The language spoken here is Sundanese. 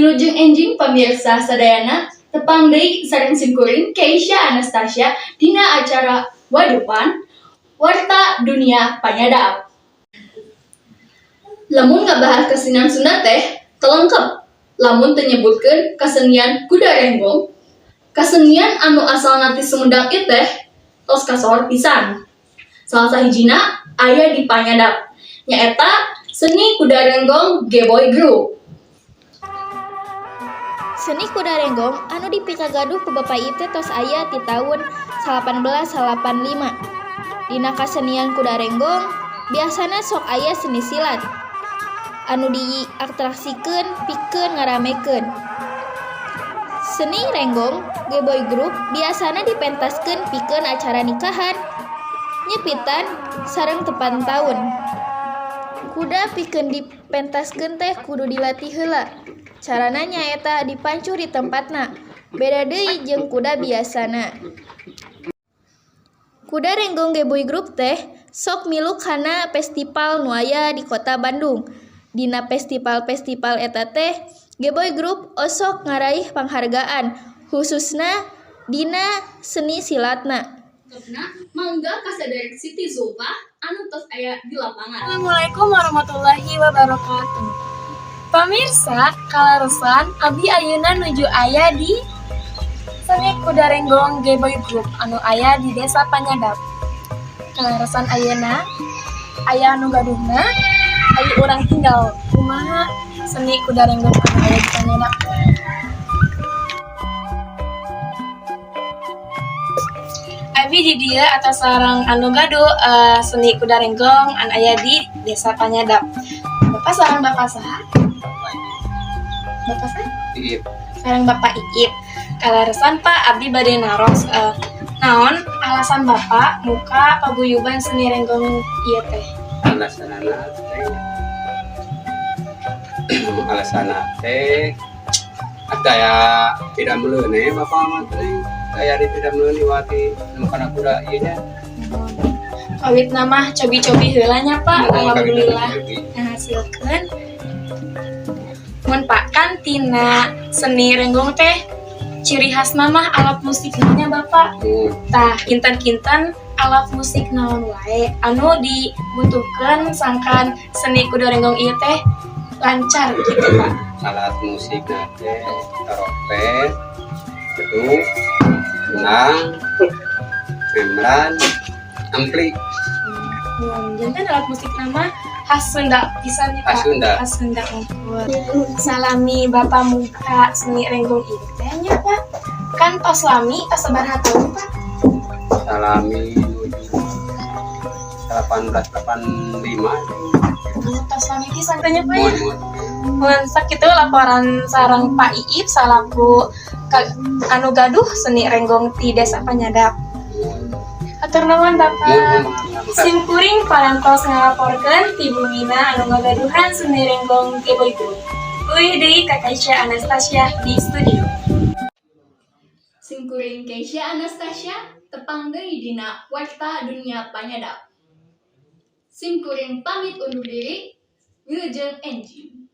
Wilujeng enjing, pamirsa sadayana, tepang deui sareng simkuring Keisha Anastasia dina acara Wadupan, Warta Dunia Panyadap. Lamun ngabahas kesenian Sunda teh teu lengkep lamun teu nyebutkeun kesenian kuda renggong. Kesenian anu asalna ti Sumedang ieu teh tos kasohor pisan. Salah sahijina aya di Panyadap, nyaeta seni kuda renggong Geboy Group. Seni kuda renggong anu dipikagaduh ku Bapa Iip teh tos aya ti taun 1885. Dina kasenian kuda renggong biasana sok aya seni silat anu diatraksikeun pikeun ngaramekeun. Seni renggong Geboy Group biasana dipentaskeun pikeun acara nikahan, nyepitan, sareng tepan taun. Kuda pikeun dipentaskeun teh kudu dilatih heula. Carana nyaeta dipancuh di tempatna, beda deui jeung kuda biasana. Kuda renggong Geboy Group teh sok milu kana festival nu aya di kota Bandung. Dina festival-festival eta teh Geboy Group osok ngaraih panghargaan, hususna dina seni silatna. Mangga ka saderek Siti Zulfa anu tos aya di lapangan. Assalamualaikum warahmatullahi wabarakatuh. Pamirsa, kaleresan abi ayeuna nuju aya di Seni Kuda Renggong Geboy Group anu aya di Desa Panyadap. Kaleresan ayeuna aya anu gaduhna, ayo urang tingal kumaha seni kuda renggong anu aya di Panyadap. Abi di dieu atas sareng anu gaduh seni kuda renggong anu aya di Desa Panyadap. Bapak sareng Bapak saha? Bapak saha? Iip. Sareng Bapak Iip. Kaleresan, Pak, abdi bade naros naon alasan Bapak muka paguyuban seni renggong ieu teh? Alasanana teh ada ya tidak meuleuh bapak mah teh aya di tidak meuleuh wati nu kana kuda ieu nya. Kawitna mah cobi-cobi heula nya, Pak. Mun. Alhamdulillah Kawitna. Ngahasilkeun. Mun, Pak, kan tina seni renggong teh ciri khasna mah alat musiknya, Bapak. Tah, kinten-kinten alat musik naon wae anu dibutuhkeun sangkan seni kuda renggong ieu teh lancar gitu, Pak? Alat musik teh trompet, beduk, kendang, membran, ampli. Janten alat musik mah khas Sunda pisan ya, Pak? Khas Sunda. Khas Sunda unggul. Salami Bapak muka seni renggong ieu teh nya, Pak, kan tos lami, tos sabaraha tahun, Pak? Salami nuju 1885. Oh, tos lami pisan teh nya, Pak, ya. Mun, mun. Mun, sakitu laporan sareng Pak Iip salaku anu gaduh seni renggong ti Desa Panyadap. Hatur nuhun, Bapak. Mun, mun. Simkuring parantos ngalaporkeun ti bumina anu ngagaduhan seni renggong Geboy Group. Uih deui ka Kaisha Anastasia di studio. Simkuring Keisha Anastasia tepang deui dina Warta Dunia Panyadap. Simkuring pamit undur diri, wilujeng enjing.